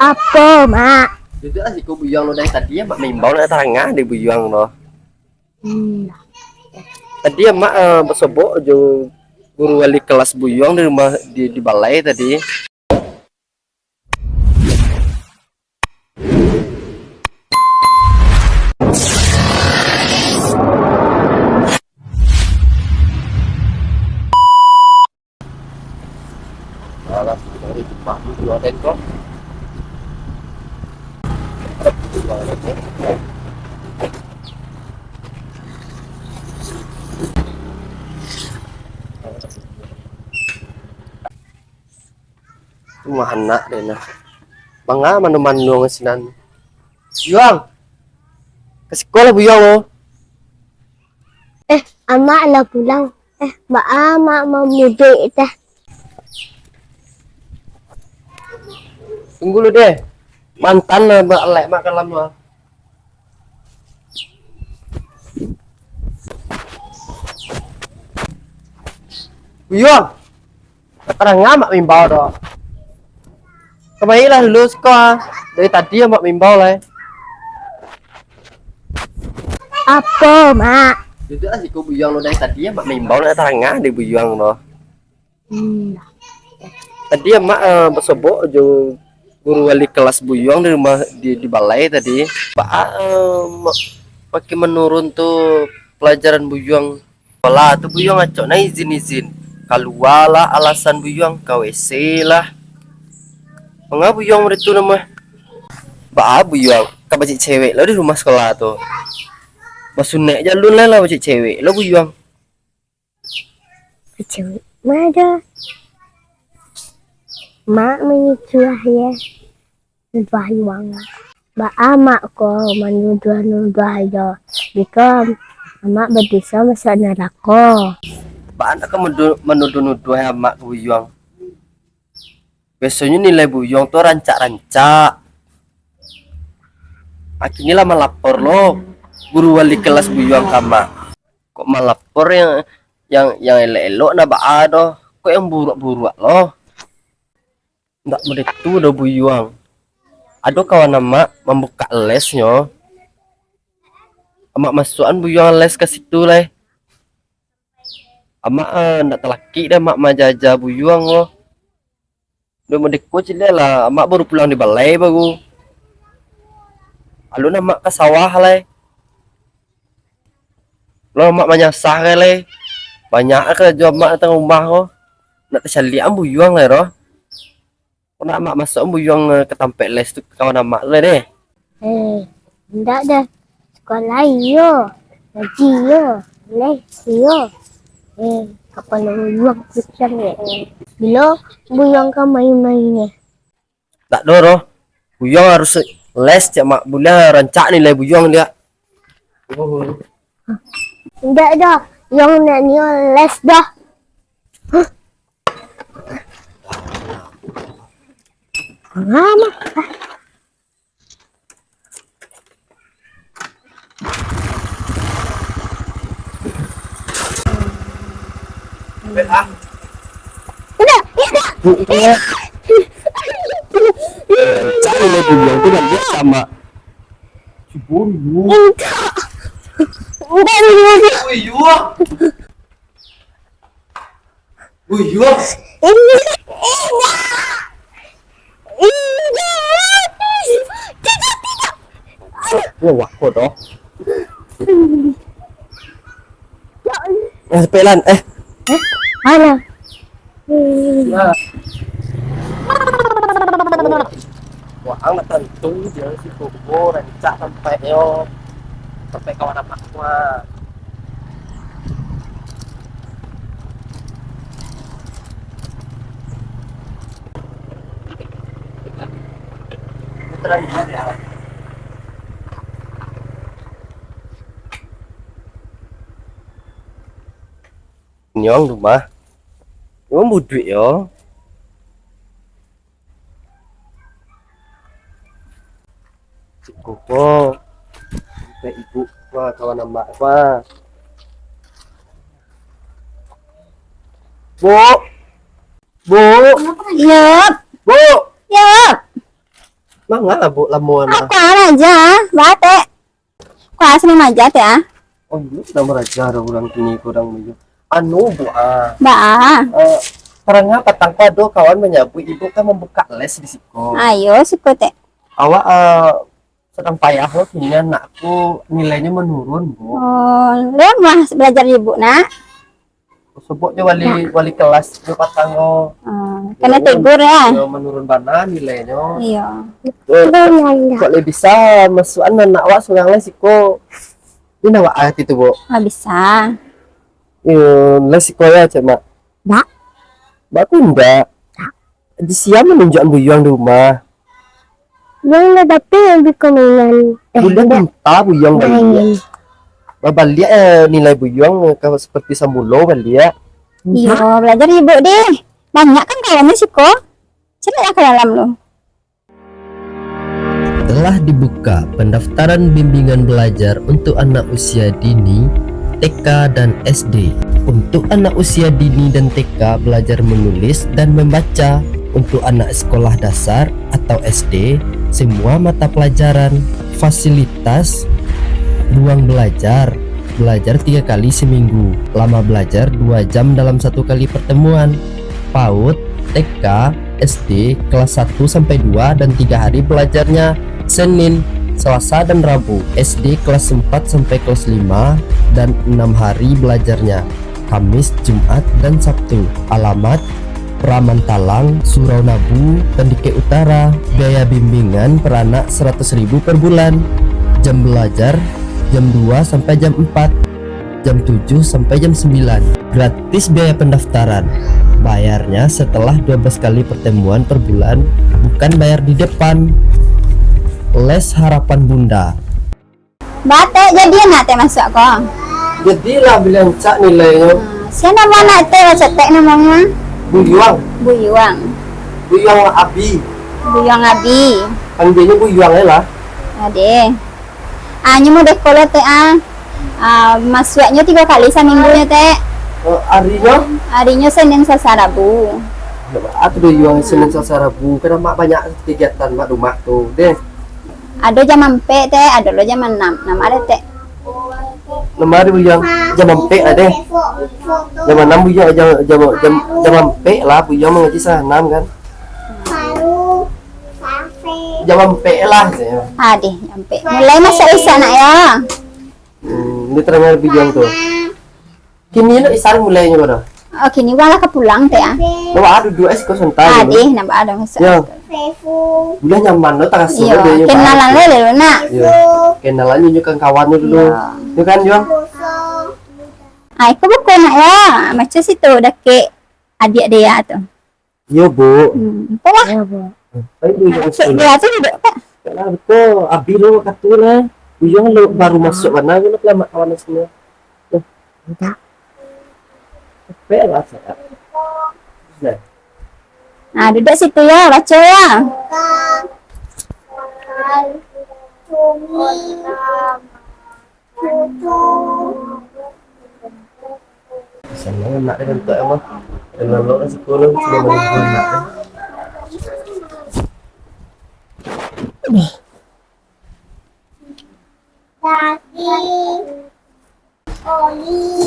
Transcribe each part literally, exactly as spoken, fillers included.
Apo, Mak? Duduak lah siko Buyuang lo, dari tadi Amak maimbau nak tarang ah di Buyuang lo. Hmm. Tadi Amak, eh, basobok jo guru wali kelas Buyuang di rumah, di, di balai tadi. Alah, dari rumah tu dua den kok. Rumah anak den nah. Manga mano-mano sinan. Yuang. Ka sikolah Buyuang lo. Eh, Amak lah pulang. Eh, baa Amak mamudik teh? Tunggu lu deh. Mantan lah ba-, alek Mak kalam mah. Buyuang. Tarang Amak maimbau doh. Kamarilah dulu siko ah. Dari tadi Amak maimbau lai. Apo, Mak? Duduak lah siko Buyuang lo, dari tadi Amak maimbau nak tarang ah di Buyuang lo. Hmm. Tadi Amak, eh, basobok jo guru wali kelas Buyuang di rumah, di, di balai tadi. Baa, eh, ma-, makin manurun tu pelajaran Buyuang. Sikolah tu Buyuang acok nah izin-izin. Kalualah alasan Buyuang, ka W C lah. Manga Buyuang model tu namuah? Baa Buyuang, ka bacik cewek lo di rumah sikolah tu. Basunek jalun lah, lah bacik cewek lo Buyuang. Bacik cewek ma doh. Mak manyuduah yo. Nuduah Yuang. Baa Mak ko manuduah-nuduah jo? Biko Amak badoso masuak narako. Baa nak ka manu-, manuduah-nuduah Amak ka Buyuang? Biasonyo nilai Buyuang tu rancak-rancak. Akhirnyo lah malapor lo guru wali kelas Buyuang ka Amak. Kok malapor yang, yang, yang elok-elok ndak baa doh. Kok yang buruak-buruak lo? Ndak model tu doh Buyuang. Ado kawan Amak mambukak lesnyo. Amak masuakan Buyuang les ka situ lai. Amak, ah, ndak talakik deh Amak maaja-aja Buyuang lo. Duo mode ko caliak lah, Amak baru pulang di balai baru. Alun Amak ka sawah lai. Lo Amak manyasah lai. Banyak karajo Amak datang rumah ko. Ndak tacaliak an Buyuang lai doh. Ko nak Amak masuak an Buyuang, eh, ka tampek les tu, kawan Amak tu lai deh. Eh, indak doh. Sikolah iyo, ngaji iyo, les iyo. Eh, kapalo Buyuang pusing dek. Eh, bilo Buyuang ka main-main eh? Ndak doh, doh. Buyuang harus les, cak Mak buliah rancak nilai Buyuang diak. Oh. Indak doh, Buyuang nak nio les doh. Huh. Mama. Indak, indak. Cari lagi yang tu kan dia sama. Cibun. Indak. Indak, indak. Oi, yo. Buyuang. Indak. Indak. Indak. Tidak, tidak. Aduh. Wah, wah, kok doh? Ya Allah. Eh, sampai lan. Eh. Eh, mana? Ya. Wah, ang nak tantu dia si Bobo rancak sampai yo, sampai kawan amak wah. Nyong rumah. Nyong buduik yo. Cik Koko, sampai ibu, wah, kawan amak, wah. Bu, Bu. Yap. Bu. Yap. Manga lah, Bu, lamo nah. Aku aja, ba, Tek. Kok asli maja, Tek, ah? Oh, iyo, sudah maraja dah urang kini ko urang baiyo. Anu, Bu, ah. Ba, ah. Eh, tarang patang ko ado kawan manyabuik ibu kan mambuka les di siko. Ayo, siko, Tek. Awak, eh, sadang payah lo, kini anak ko nilainyo manurun, Bu. Oh, lemah balajar ibu, nak. Sobok jo wali, wali kelas jo patang ko. Ah, kena tegur, ya? Yo, manurun bana nilainyo. Iyo. Kok lai bisa masuakan anak awak surang lai siko? Di awak ati tu, Bu? Ah, bisa. Iyo, lai siko ya, cek Mak. Dak. Bak ko indak. Di sia manunjuakan buyuang di rumah. Buyuang lah dapek yang biko mainan. Eh, buliah indak. Minta buyuang baliak. Main. Babaliak, eh, nilai buyuang, eh, ka seperti samulo baliak. Iyo, balajar ibu deh. Banyak kan kawannyo siko? Caliaklah ka dalam lu. Telah dibuka pendaftaran bimbingan belajar untuk anak usia dini, T K dan S D. Untuk anak usia dini dan T K, belajar menulis dan membaca. Untuk anak sekolah dasar atau S D, semua mata pelajaran. Fasilitas: ruang belajar, belajar tiga kali seminggu, lama belajar dua jam dalam satu kali pertemuan. PAUD, T K, S D, kelas satu sampai dua dan tiga hari belajarnya, Senin, Selasa, dan Rabu. S D kelas empat sampai kelas lima dan enam hari belajarnya, Kamis, Jumat, dan Sabtu. Alamat: Pramantalang, Surau Nabu, Tandike Utara. Biaya bimbingan per anak seratus ribu per bulan. Jam belajar, jam dua sampai jam empat. Jam tujuh sampai jam sembilan. Gratis biaya pendaftaran. Bayarnya setelah dua belas kali pertemuan per bulan, bukan bayar di depan. Les Harapan Bunda. Ba, Tek, jadi anak Tek masuak ko? Jadilah, baliak rancak nilainyo. Ah, sia namo anak Tek, baco Tek namonyo? Buyuang. Buyuang. Buyuang Abi. Buyuang Abi. Panggianyo Buyuang aja lah. Adeh. Ah, nyo mode ko lo, Tek, ah. Ah, masuaknyo tigo kali saminggunyo, Tek. Oh, arinyo? Arinyo Senin, Selasa, Rabu. Ado Buyuang Senin, Selasa, Rabu. Kan mak banyak kegiatan mak rumah tu, deh. Ado jam ampek, Tek, ado lo jam anam. Nan ma ado, Tek? Nan ma ado Buyuang jam ampek lah, deh. Jam anam Buyuang, jam, jam, jam, jam ampek lah, Buyuang mangaji satangah anam kan. Jam ampek lah, caknyo. Adeh, jam ampek. Mulai masuak Isak, nak, yo. Hmm, di tangah Buyuang tu. Kini lo Isak mulainyo ko doh. Oh, kini Buyuang lah ka pulang, Tek, ah. Nan baa duduak siko santai. Adeh, nan baa ado masuak. Yo. Buliah nyaman lo, taraso. Iyo, lo, kenalan lo dulu, nak. Yo. Kenalan nyo kawan-kawan nyo dulu. Iyo. Yo kan, Buyuang? Ai, ko buku, nak, yo. Maco situ, dakek adiak dia tu. Iyo, Bu. Hmm, apolah. Iyo, Bu. Tapi Buyuang. Dakek dia tu duduak, Tek. Kok lah, ko Abi lo kato lah. Buyuang lo baru masuak bana, lo kelamak kawan siko. Entah. Capek lah, cakap. Nah. Nah, duduak situ yo, baco yo. Sanang anak dia bentuk, Abang. Dan lalu kan sekolah, sudah menunggu anak dia.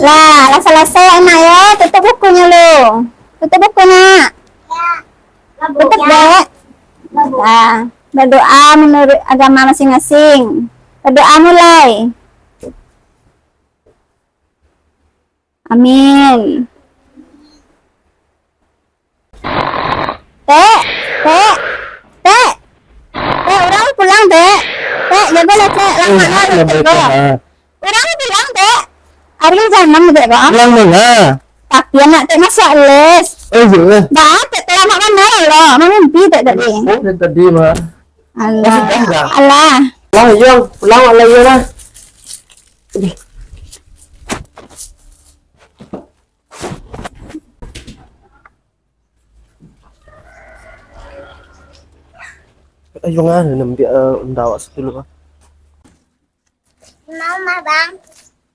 Lah, lah salasai, nak, yo. Tutup bukunyo lu. Tutup buku, nak. Tutup, Dek. Lah, badoa manuruik agama masing-masing. Badoa mulai. Amin. Tek, Tek, Tek. Tek, urang pulang, Tek. Tek, jagolah, Tek. Lamo lah, Tek. Urang pulang, Tek. Ari jam anam, Tek, ko. Pulang manga? Tapi anak Tek masuak les. Oh, iyo, eh. Ba, Tek, talamak bana lo. Mamimpi, Tek, tadi. Oh, dari tadi, Mak. Alah. Maksud dah, dah. Alah. Lah, iyo, pulang lah, iyo lah. Aduh. Ayo, ngan, nampak, eh, unda awak situ lu, ah. Mama, Bang.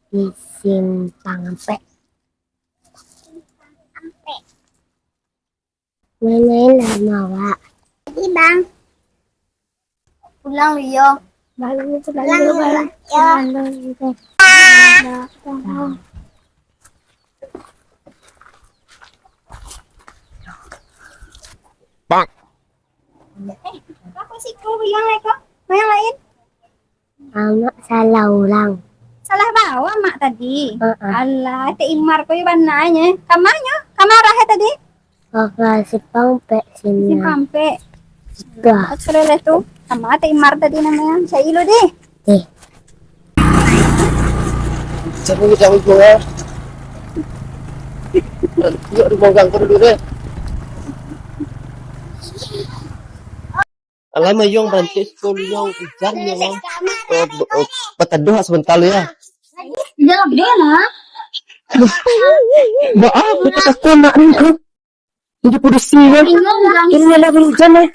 Di simpang ampek. Main-main lah sama awak. Jadi, Bang. Pulang lu yo. Pulang lu, pulang lu, pulang lu. Pak. Eh, apo sih kau yang lain kok? Yang lain? Amak salah urang. Salah bawa mak tadi. Heeh. Alah, Tek Imar ko yo bananyo. Kamanyo? Kamarah tadi? Ka simpang ampek sinan. Simpang ampek. Dah. Sudah lah tu. Samo Tek Imar tadi namonyo. Cari lu deh. Eh. Siapa ni tahu gua? Yuk, di bongkang dulu deh. Alah, Mayong, baranti sikul, Mayong. Ujan, Mayong. Oh, b-, oh, bataduah sabanta lu, yo. Jangan dia lah. Maaf, aku takut nak ni, ha? Ini produksi, kan? Ini lah, hujan, eh.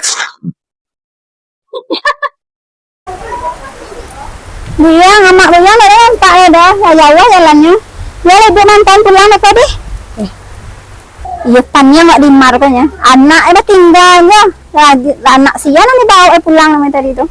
Buyuang, amak buyuang dak nampak lai doh, lah jauah jalannyo. Yo lah, ibu mantan pulang beko dih. Eh. Iyo, paniang wak Imar ko nyo. Anak e batingga nyo. Lah, anak sia nan dibaok e pulang namo tadi tu.